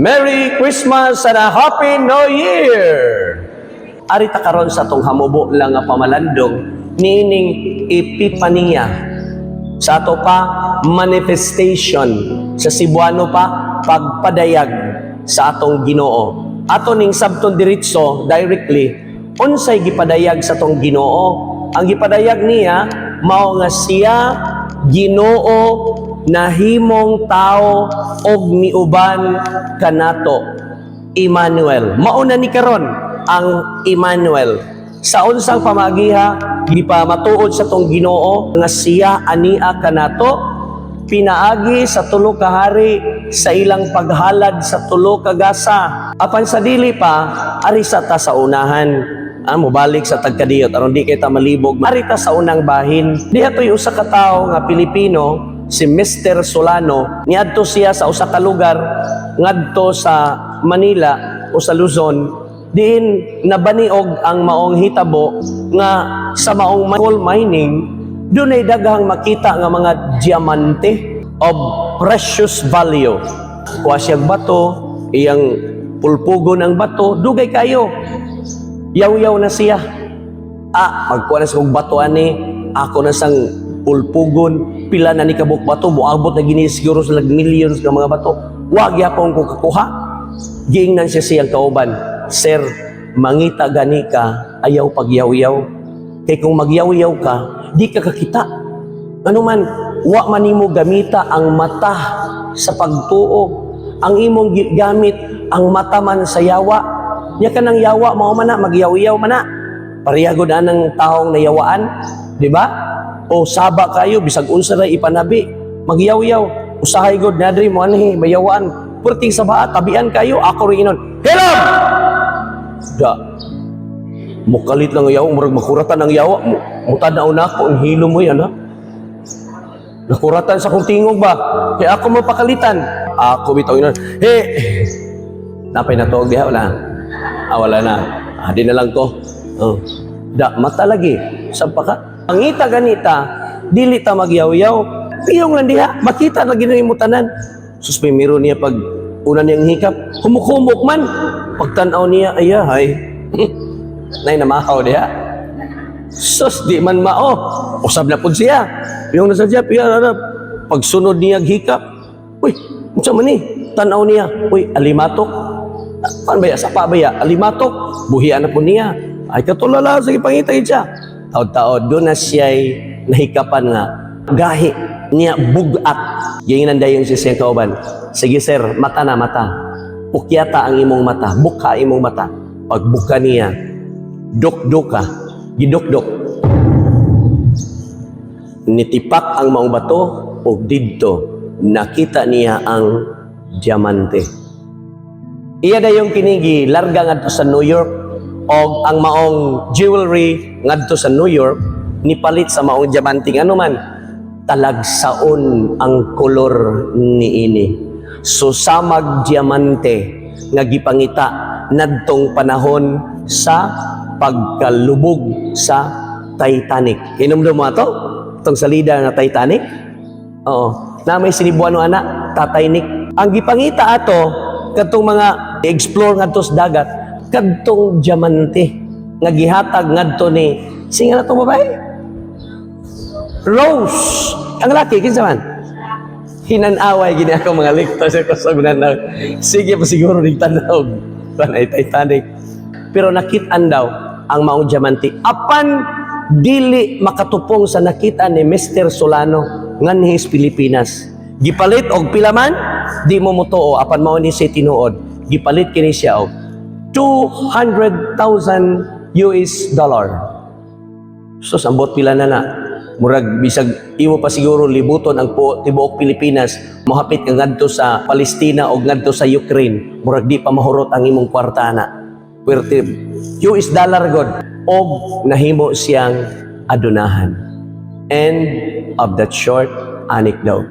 Merry Christmas and a Happy New Year! Ari ta karon sa atong hamubo lang nga pamalandong niining Epipania. Sa ato pa, manifestation. Sa Cebuano pa, pagpadayag sa atong Ginoo. Ato ning sabton diretso, directly, unsay gipadayag sa atong Ginoo? Ang gipadayag niya mao nga siya Ginoo nahimong tao og miuban kanato. Emmanuel. Mao na ni karon ang Emmanuel. Sa unsang pamagiha gipamatuod sa atong Ginoo nga siya ania kanato? Pinaagi sa tulo ka hari sa ilang paghalad sa tulo ka gasa. Apan sa dili pa, ari sa ta sa unahan. Ah, mobalik sa tagkadiyot aron di kita malibog. Ari ta sa unang bahin. Diha to'y usa ka tawo nga Pilipino, si Mr. Solano. Niadto siya sa usa ka lugar ngadto sa Manila o sa Luzon, diin nabaniog ang maong hitabo nga sa maong coal mining dunay daghang makita nga mga diamante of precious value. Kuha siyang bato, iyang pulpugon ang bato, dugay kayo. Yaw-yaw na siya. Ah, magkuha na sa kong bato ani, ako na sang pulpugon, pila na ni kabuk bato, moabot na gini siguro sa millions nga mga bato. Wag yapon ko kakuha. Giingnan siya siyang kauban, "Sir, mangita gani ka, ayaw pagyaw-yaw. Kay kung magyaw-yaw ka, di ka kakita. Ano man, wa man nimo gamita ang mata sa pagtuo. Ang imong gamit, ang mata man sa yawa. Nya kanang yawa, mao man na, magyaw-yaw man na. Pareha gud anang taong nayawaan, di ba? O saba kayo, bisag unsa ra ipanabi, magyaw-yaw. Usahay gud na diri mo anhi mayawaan. Perting sa baa, tabian kayo, ako rin inon. Hilom! Da. Mukalit lang ang yawa, murag makuratan ang yawa. Mutanaw na ako, ang hilo mo yan, ha? Nakuratan sa kong tingog ba? Kaya ako mapakalitan. Ako bitaw inon. He! Napay natuog diha, wala? Ah, wala na. Ah, di na lang ko. Oh. Da, mata lagi. Saan pa ka? Pangita ganita, dili ta magyaw-yaw. Piyong lang diha, makita lagi na imo tanan. Sus, may miro niya pag una niyang hikap, humuk-humuk man. Pagtanaw niya, ay, hay. Nay namahaw diha. Sus, di man mao. Usab na pud siya. Yung nasa siya, piya, na, pagsunod niya hikap, uy, unsa man ni? Tanaw niya, uy, alimatok. Kan ba ya? Sapa ba ya? Alimatok. Buhian na po niya. Ay, katulala, sige, pangita siya. Taod-taod, doon na siya'y nahikapan nga. Gahi niya bugat. Ginginan dayon siya siyang kauban. "Sige sir, mata na mata. Pukyata ang imong mata. Buka imong mata." Pagbuka niya, dukduk ka. Gidukduk. Nitipak ang maong bato ug didto nakita niya ang diamante. Iya dayong kinigi larga ngadto sa New York og ang maong jewelry ngadto sa New York nipalit sa maong diamante, ano man talagsaon ang kolor niini. So samag diamante nga gipangita nadtong panahon sa pagkalubog sa Titanic. Hinumdum mo ato? Itong salida nga Titanic? Oo. Na may sinibuano ana, Tataynik. Ang gipangita ato kadtong mga explore ngadto sa dagat, kadtong diamante nga gihatag ngadto ni singa na tong babae? Rose. Ang laki kinsa man? Hinanaway gini ako mga lector sa kusog na na. Sige pa siguro ning tanaw. Panay Titanic. Pero nakit-an daw ang maong diamante. Apan dili makatupong sa nakita ni Mr. Solano nganhi sa Pilipinas. Gipalit og pila man, di mo motuo apan mao ni siya tinuod. Gipalit kini siya og 200,000 US dollar. So ambot pila na na. Murag bisag imo pa siguro libuton ang po, tibuok Pilipinas, mohapit ka ngadto sa Palestina o ngadto sa Ukraine, murag di pa mahurot ang imong kwarta na. Puwerte US dollar god og nahimo siyang adunahan. End of that short anecdote.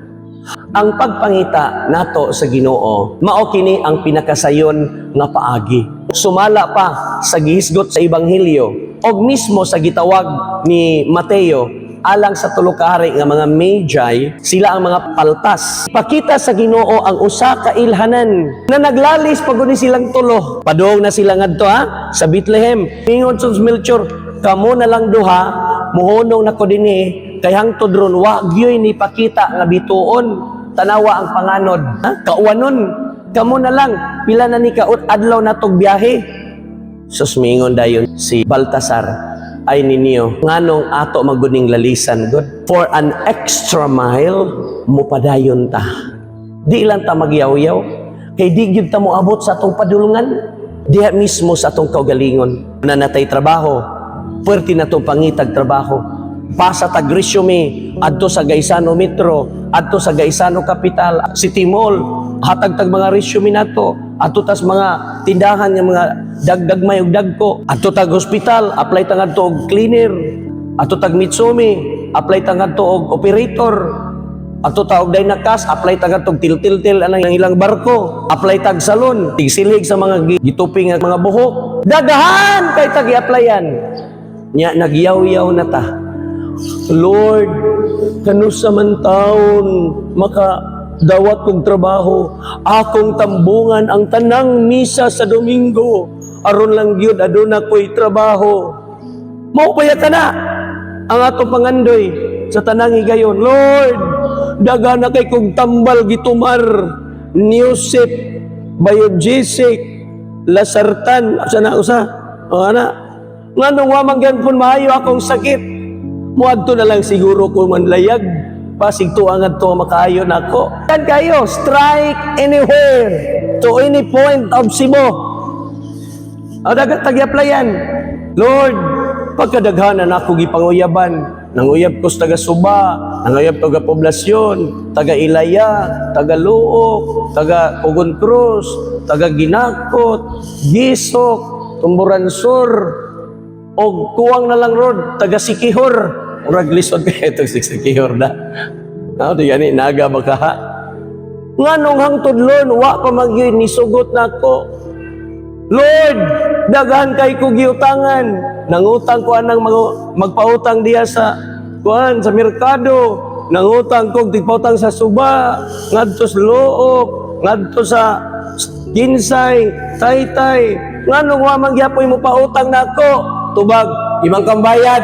Ang pagpangita nato sa Ginoo, mao kini ang pinakasayon nga paagi. Sumala pa sa gihisgot sa Ebanghelyo og mismo sa gitawag ni Mateo Alang sa tulo ka hari nga mga Magi, sila ang mga paltas. Pakita sa Ginoo ang usa ka ilhanan na naglalis pag ni silang tulo. Padung na sila ngadto ha sa Bethlehem. Ingon sa Melchor, "Kamo na lang duha, muhunong na ko dinhi kay hangtod ron wa gyoy ni pakita nga bituon. Tanawa ang panganod, ha? Kauwanon. Kamo na lang, pila na ni ka adlaw na tog biyahe." Sus, miingon dayon si Baltasar, "Ay ninyo, nganong ato maguning lalisan god? For an extra mile, mupadayon ta. Di lang ta magyaw-yaw, kay di gyud ta moabot sa atong padulungan, diha mismo sa atong kaugalingon. Na natay trabaho, puwerte na tong pangitag trabaho. Pasa tag resume, adto sa Gaisano Metro, adto sa Gaisano Capital, City Mall, hatag tag mga resume nato, adto tas mga tindahan nga mga dagdagmay ug dagko, adto tag hospital, apply ta ngadto og cleaner, adto tag Mitsumi, apply ta ngadto og operator, adto ta og Dynacast, apply ta ngadto og til-til-til anang ilang barko, apply tag salon, tigsilhig sa mga gituping nga mga buhok. Daghan kay tag i-applyan. Nya nagyaw-yaw na ta. Lord, kanusa man taon maka dawat kong trabaho, akong tambungan ang tanang misa sa Domingo, aron lang gyud aduna ko'y trabaho." Mao pa ka na ang atong pangandoy sa tanang higayon. "Lord, daghan na kay kong tambal gitumar, Newsep, Biogesic, Lasartan, asa na usa? O ana, nganong wa man gyud maayo akong sakit? Muadto na lang siguro ko manlayag. Pasig tuang adto makaayo nako." Kan kayo, strike anywhere to any point of Cebu. Ang dagat tagi-applyan. "Lord, pagkadaghanan ako gipanguyaban, nanguyab ko sa taga Suba, nanguyab taga Poblasyon, taga Ilaya, taga Looc, taga Cogon Cruz, taga Ginakot, Gisok, Tumburan Sur, og kuwang na lang rod, taga Siquijor." Murag lisod kay itong Siquijor na. No, di gani naga ba ka ha? "Nganong hangtod, Lord, wa pa magyud ni sugot nako? Lord, daghan kay ko giutangan. Nangutang ko anang magpautang diya sa kuan sa merkado. Nangutang ko tigpautang sa Suba, ngadto sa Looc, ngadto sa Kinsay, Taytay. Nganong wa man gyapoy mo pautang nako? Tubag, imang kang bayad.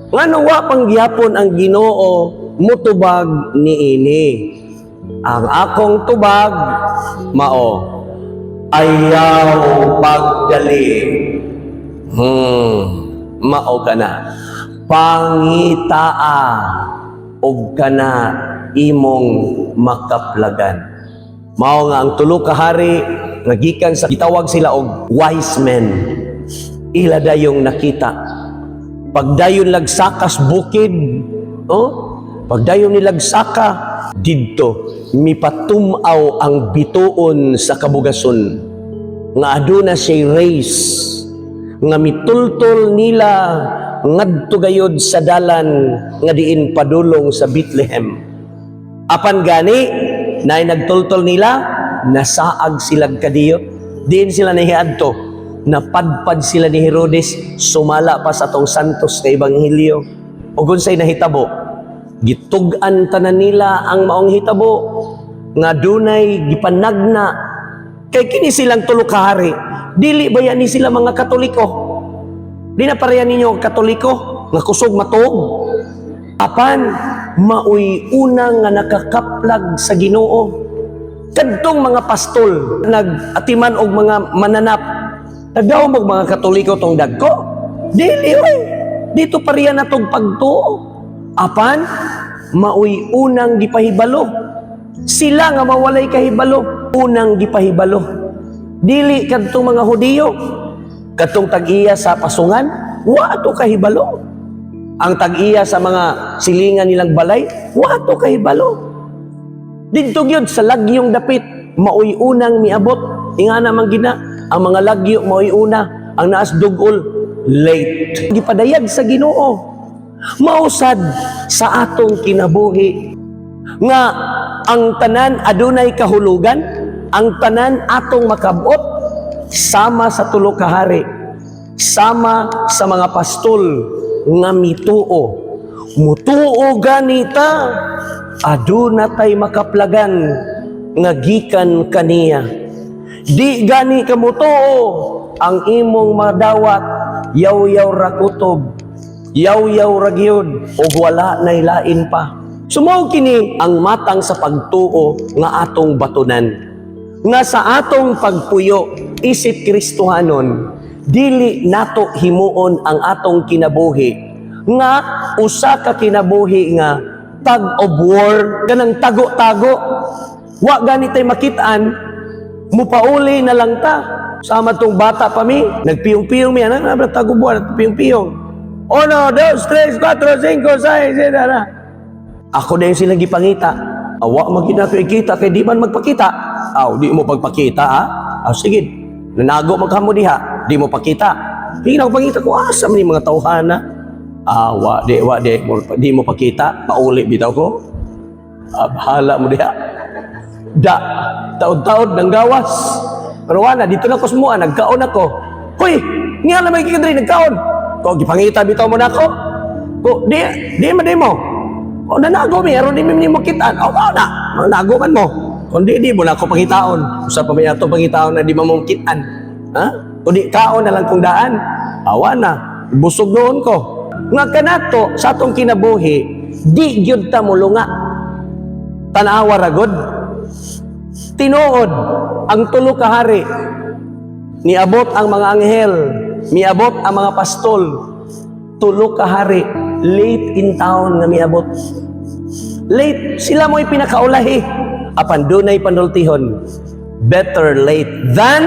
Nganong wa pang gyapon ang Ginoo mutubag niini?" Ang akong tubag mao, ayaw pagdali. Mao ka na. Pangitaa og kana imong makaplagan. Mao nga ang tulo ka hari nga gikan sa gitawag sila og wise men. Ila dayong nakita. Pagdayon lagsakas bukid, oh, pagdayon nilagsaka didto mipatum-aw ang bituon sa kabugason nga aduna siya'y race nga mitultol nila ngadto gayod sa dalan nga diin padulong sa Bethlehem. Apan gani naay nagtultol nila, nasaag sila kadiyot. Diin sila nahiadto, napadpad sila ni Herodes, sumala pa sa atong Santos nga Ebanghelyo. Ug unsay nahitabo? Gitug-an tanan nila ang maong hitabo nga dunay gipanagna, kay kini silang tulo ka hari, dili ba yan ni sila mga Katoliko? Di na pareha ninyo ang Katoliko nga kusog matuog. Apan maoy unang nga nakakaplag sa Ginoo. Kadtong mga pastol nag-atiman og mga mananap, nagdaw og mga Katoliko tong dagko? Dili oy. Dito pareha na tong pagtuo. Apan maoy unang gipahibalo. Sila nga mawalay kahibalo, unang gipahibalo. Dili kadtong mga Hudiyo, kadtong tag-iya sa pasungan, wa to kahibalo. Ang tag-iya sa mga silingan nilang balay, wa to kahibalo. Didto gyud sa lagyong dapit, maoy unang miabot. Ingana man gina, ang mga lagyo maoy una, ang naas dugol late. Gipadayag sa Ginoo. Mausad sa atong kinabuhi nga ang tanan adunay kahulugan, ang tanan atong makabot sama sa tulo ka hari, sama sa mga pastol nga mituo. Mutuo ganita, aduna tay makaplagan nga gikan kaniya. Di gani ka mutuo, ang imong madawat yaw-yaw ra kutob, yaw-yaw ra gyud ug wala nay lain pa. So mao kini ang matang sa pagtuo nga atong batunan. Nga sa atong pagpuyo isip Kristohanon, dili nato himuon ang atong kinabuhi nga usa ka kinabuhi nga tug of war, kanang tago-tago. Wa gani tay makitaan, mupauli na lang ta. Sama tong bata pa mi, nagpiyong-piyong mi, ano na tug of war, piyong-piyong. Uno, dos, tres, cuatro, cinco, seis, siete, na. Ako na yung silang gipangita. Awa man gyud nato ikita kay di man magpakita. Aw, di mo pagpakita ha? Aw, sige. Nanago man kamo diha, di mo pakita. Hindi na ako pangita ko asa man ni mga tawhana. Ah, wa di mo pakita, pauli bitaw ko. Ah, bahala mo diha. Da, taod-taod ng gawas. Pero wala, dito na ko sumuha, nagkaon ako. Hoy, nga na may kikadri, nagkaon. Ko, gipangita bitaw mo na ako. Ko, di, di man di mo. O, nanago mi, aron di mi mo kitaan. O, oh, na, nanago man mo. Kung di, di mo na ako pangitaon. Usa pa may ato pangitaon na di mo mo kitaan. Ha? O di, kaon na lang kung daan. Awa na, busog noon ko. Nga kanato, sa atong kinabuhi, di gyud ta mulunga. Tanawa ragod. Tinuod, ang tulo ka hari, niabot ang mga anghel, miabot ang mga pastol. Tulo ka hari, late in town nga miabot. Late, sila mo'y pinakaulahi. Apan dunay panultihon. Better late than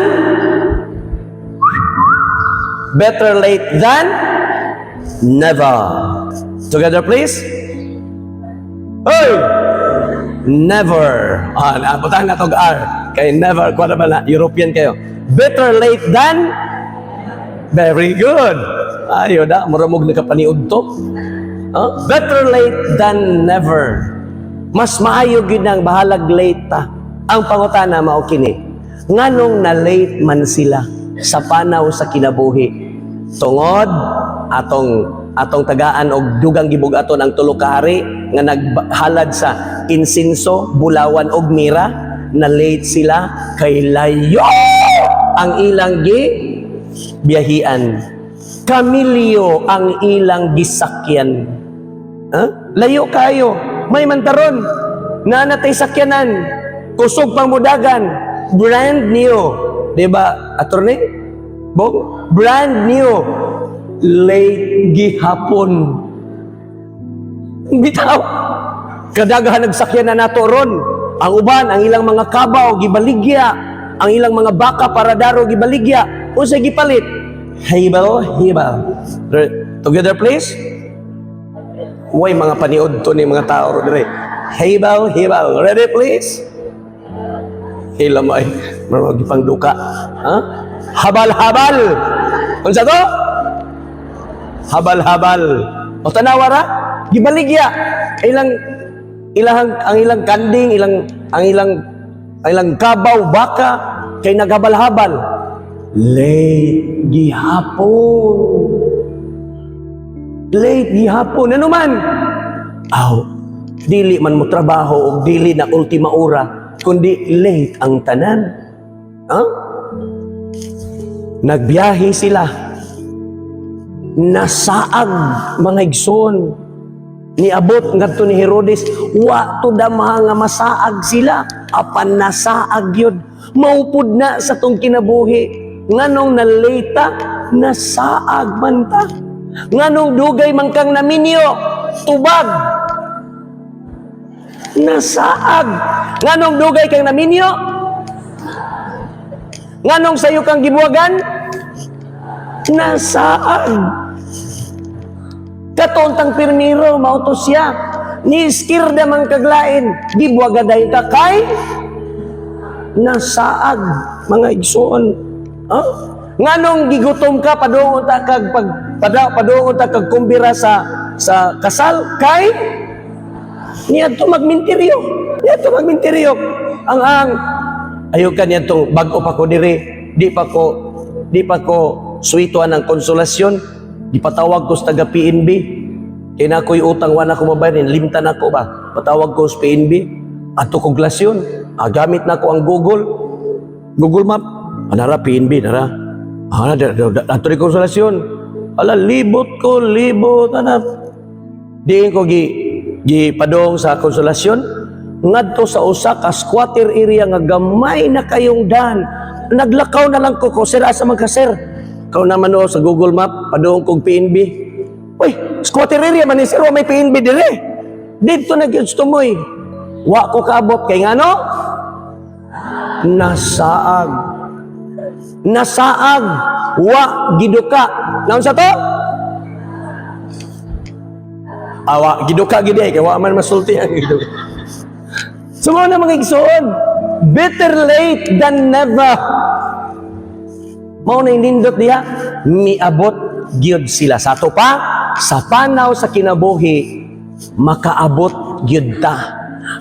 never. Together, please. Hey! Never. Ah, nabutan na tog R. Kay never, kuha na ba na? European kayo. Better late than. Very good. Ayo na, muramog nakapaniud to. Huh? Better late than never. Mas maayo gyud nang bahalag late ta. Ang pangutana mao kini. Nganong na late man sila sa panaw sa kinabuhi? Tungod atong atong tagaan og dugang gibug-aton ang tulo ka hari nga naghalad sa insinso, bulawan og mira, na late sila kay layo ang ilang gi biyahian. Kamilyo ang ilang gisakyan. Ha? Layo kayo. May mantaron. Nanatay sakyanan. Kusog pang mudagan. Brand new. Di ba, attorney? Bong? Brand new. Late gihapon. Bitaw. Kadaghan nagsakyan na nato ron. Ang uban, ang ilang mga kabaw, gibaligya. Ang ilang mga baka paradaro, gibaligya. Unsay gipalit? Habal, habal. Together, please. Way mga paniod to ni mga tao ro dire. Habal, habal. Ready, please? Hila mo ay marag gipangduka. Ha? Habal, habal. Unsa to? Habal, habal. O tanawa ra, gibaligya. Ilang ilang ang ilang kanding, ilang ang ilang kabaw, baka kay naghabal-habal. Late gihapon. Late gihapon. Ano man? Aw, dili man mo trabaho og dili na ultima ora, kundi late ang tanan. Ha? Nagbiyahe sila. Nasaag mga igsoon. Niabot ngadto ni Herodes, wa to dama nga masaag sila, apan nasaag yun. Maupod na sa tong kinabuhi. Nganong nalate, nasaag man ta. Nganong dugay man kang naminyo, tubag. Nasaag. Nganong dugay kang naminyo? Nganong sayo kang gibuwagan? Nasaag. Katontang pirmiro, mauto siya. Ni iskirda man kaglain, gibuwagan dayon ka kay nasaag, mga igsoon. Huh? Nganong gigutom ka, padungon ta kag pag padungon ta kag kumbira sa kasal kay niadto magminteryo. Niadto magminteryo. Ang ayo ka niadtong bag-o pa ko diri, di pa ko suwituan ng Konsolasyon, gipatawag ko sa taga PNB. Kay naa ko'y utang, wala ko mabayad, limtan ako ba? Patawag ko sa PNB, ato ko Glasyon. Gamit na ko ang Google. Google Map. Nara PNB, nara. Ato rin Konsolasyon. Ala, libot ko, libot, ana. Diin ko gi padong sa Konsolasyon ngadto sa usa ka squatter area nga gamay na kayong dan. Naglakaw na lang ko, "Sir, asa man ka, sir?" Kaw naman o sa Google Map, padong kog PNB. Uy, squatter area man ni, sir, wa may PNB dire. Didto na gyud tumoy. Wa ko kaabot kay ngano? Nasaag. Nasaag. Wa giduka. Naunsa to? Awa, giduka gid eh, kay wa man masulti ang giduka. So mao na, mga igsoon, better late than never. Mao na nindot diha, miabot gyud sila. Sa ato pa, sa panaw sa kinabuhi, makaabot gyud ta.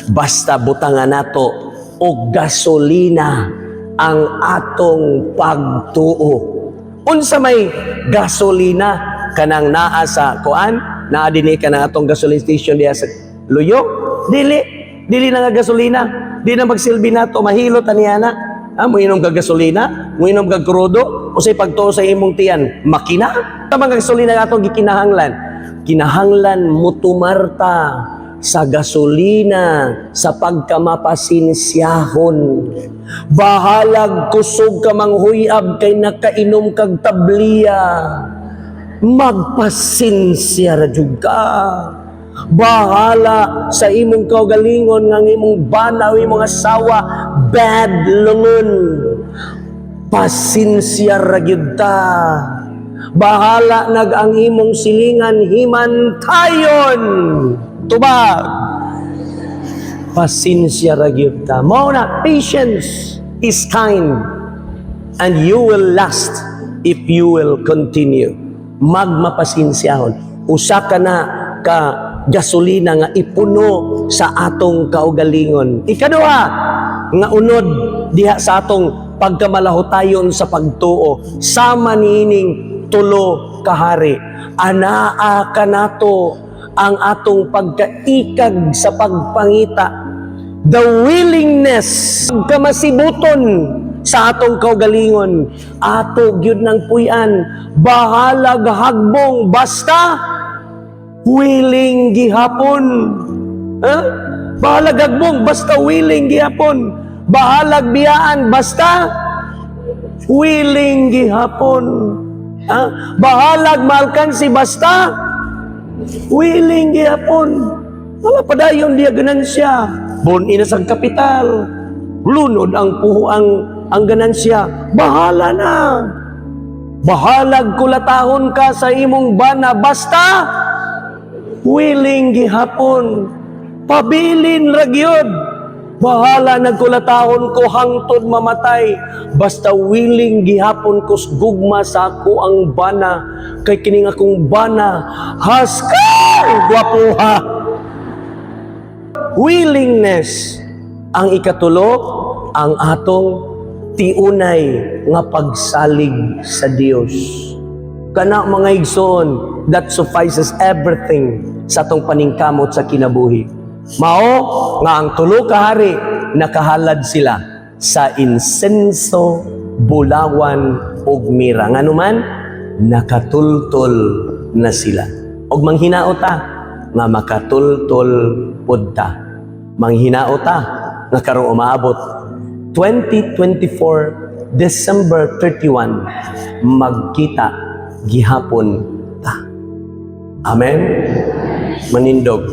Basta butangan nato og gasolina ang atong pagtuo. Unsa may gasolina? Kanang naa sa kuan, naa dinhi kanang atong gasoline station diha sa Luyo? Dili, dili na nga gasolina. Di na magsilbi nato, mahilot ani ana. Moinom ka gasolina, moinom ka krudo, o say pagtuo sa imong tiyan, makina. Ang mga gasolina nga atong gikinahanglan. Kinahanglan mutumarta sa gasolina sa pagkamapasinsiyahon. Bahalag kusog ka manghuyab kay nakainom kag tabliya. Magpasinsya ra jud ka. Bahala sa imong kaugalingon nga ang imong bana o imong asawa bad lungon. Pasensya ra gyud ta. Bahala nag ang imong silingan himantayon. Tubag. Pasensya ra gyud ta. Mao na, patience is kind and you will last if you will continue. Magmapasensyahon. Usa ka na ka gasolina nga ipuno sa atong kaugalingon. Ikaduha, nga unod diha sa atong pagkamalahutayon sa pagtuo, sama niining tulo kahari. Anaa kanato ang atong pagkaikag sa pagpangita. The willingness, pagkamasibuton sa atong kaugalingon. Ato gyud ng puy-an, bahalag hagbong basta willing gihapon. Ha? Bahalag hagbong basta willing gihapon. Bahalag biyaan basta willing gihapon. Ha? Bahalag maalkansi basta willing gihapon. Wala pa dayon diya ganansya. Bun ina sa kapital. Lunod ang puho ang ganansya. Bahala na. Bahalag kulatahon ka sa imong bana basta willing gihapon. Pabilin ra gyud. Bahala nagkulatahon ko hangtod mamatay. Basta willing gihapon ko gugma sa ako ang bana. Kay kining akong bana, haskang gwapuha. Willingness. Ang ikatulo, ang atong tiunay nga pagsalig sa Dios. Kana, mga igsoon, that suffices everything sa atong paningkamot sa kinabuhi. Mao nga ang tulo ka hari nakahalad sila sa insenso, bulawan ug mira. Nganuman nakatultol na sila. Og manghinaot ta nga makatultol pud ta. Manghinaot ta nga karong umaabot 2024 December 31, magkita gihapon ta. Amen. Manindog.